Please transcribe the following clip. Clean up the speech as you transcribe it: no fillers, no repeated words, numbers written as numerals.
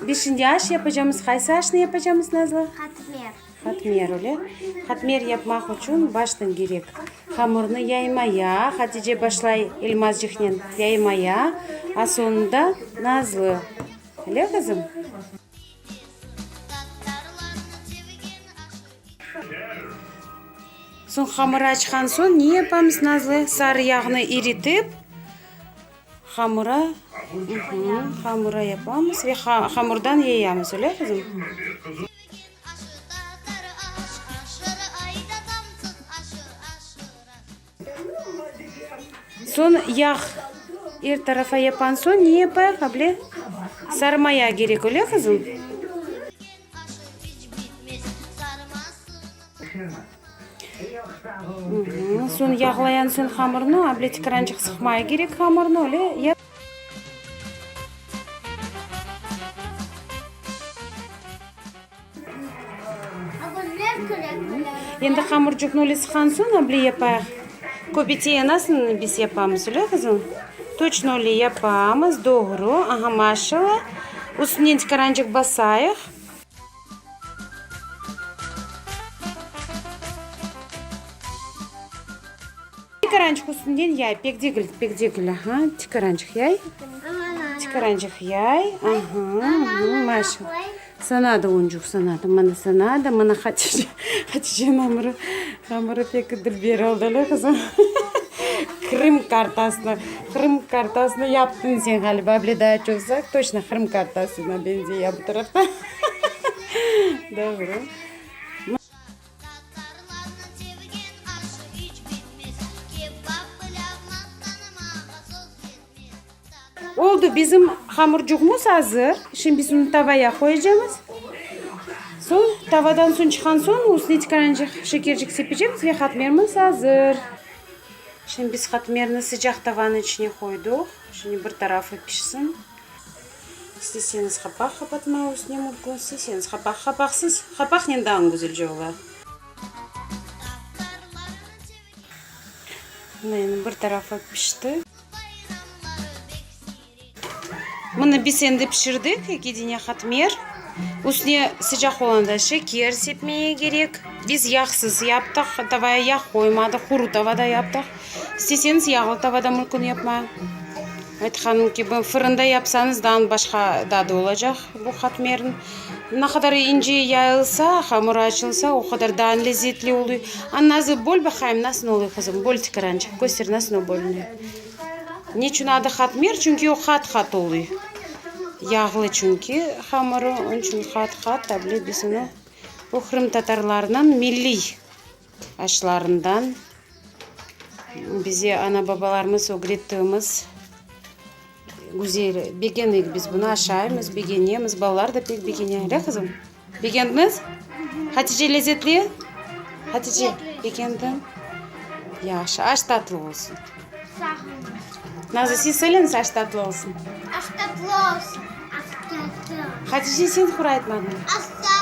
Biz şimdi aş yapacamız. Qaysı aşnı yapacamız, Nazlı? Qatmer. Qatmer, öyle? Qatmer yapmaq içün baştan kerek hamurnı yaymaya. Hatice başlay elmazcıqnen yaymaya, a soñunda Nazlı. Öyle, qızım? Soñ hamır açqan soñ ne yapamız, Nazlı? Sarı yağnı iritip, hamura, hamura yapamız ve hamurdan yayamız, öyle, qızım? Soñ yağ er tarafa yapan soñ ne yapayıq, able? Sarmaya kerek, öyle, qızım? Soñ yağlayan soñ hamırnı, able, tikarançıq sıqmaya kerek hamırnı, öyle? Endi hamurcuqnı öyle sıqqan soñ, able yapayıq. Köbete nasıl biz yapamız, öyle qızım? Toçno öyle yapamız, doğru. Aha, maşallah. Üstünden tikarançıq basayıq. Tikarançıq üstünden yay, pek degil, pek degil, aha, tikarançıq yay. Tikarançıq yay, aha, maşallah. Sana da oyuncıq, sana da, mana sana da, mana Hatice, Hatice'niñ hamırı, hamırı pek dülber oldı, öyle qızım? Qırım kartasını, Qırım kartasını yaptıñ sen ğaliba, bile daa çoqsaq, toçno Qırım kartasına beñzey ya bu tarafta. Doğru. Oldı, bizim hamurcuğımız azır. Şimdi biz onı tavaya qoyacağımız. Soñ, tavadan soñ çıqqan soñ, üstüne tikarançıq şekercik sepecekmiz ve hatmerimiz azır. Şimdi biz hatmerni sıcaq tavanıñ içine qoydıq. Şimdi bir tarafı pişsin. İsteseñiz qapaq qapatmağa üstüne mümkün, isteseñiz qapaq qapaqsız, qapaqnen daa güzelce ola. Mına endi bir tarafı pişti. Mına biz endi pişirdik eki dene hatmer. Üstüne sıcaq olanda şeker sepmege kerek. Biz yağsız yaptıq, tavaya yağ qoymadıq, quru tavada yaptıq. İsteseñiz yağlı tavada mümkün yapmağa. Aytqanım kibi, fırında yapsañız daa başqa tadı olacaq bu hatmerniñ. Ne qadar ince yayılsa, hamur açılsa, o qadar daa lezetli oluy. A, Nazlı, böl baqayım, nasıl oluy, qızım, böl tikarançıq, köster, nasıl o bölüne. Neçün adı hatmer? Çünki o qat-qat oluy. Yağlı çünki hamurı, onıñ içün qat-qat, able biz onı, bu qırımtatarlarnıñ milliy aşlarından bize ana-babalarımız ögrettiğimiz güzel, begenik biz bunı aşaymız, begenemiz, balalar da pek begene, öyle qızım? Begendiñiz? Hatice, lezetli? Hatice, begendiñ? Yahşı, aş tatlı olsun. Sağ oluñız. Nazlı, siz söyleñiz, aş tatlı olsun. Aş tatlı olsun. Aş tatlı. Hatice, sen qur aytmadıñ. Aş tatlı.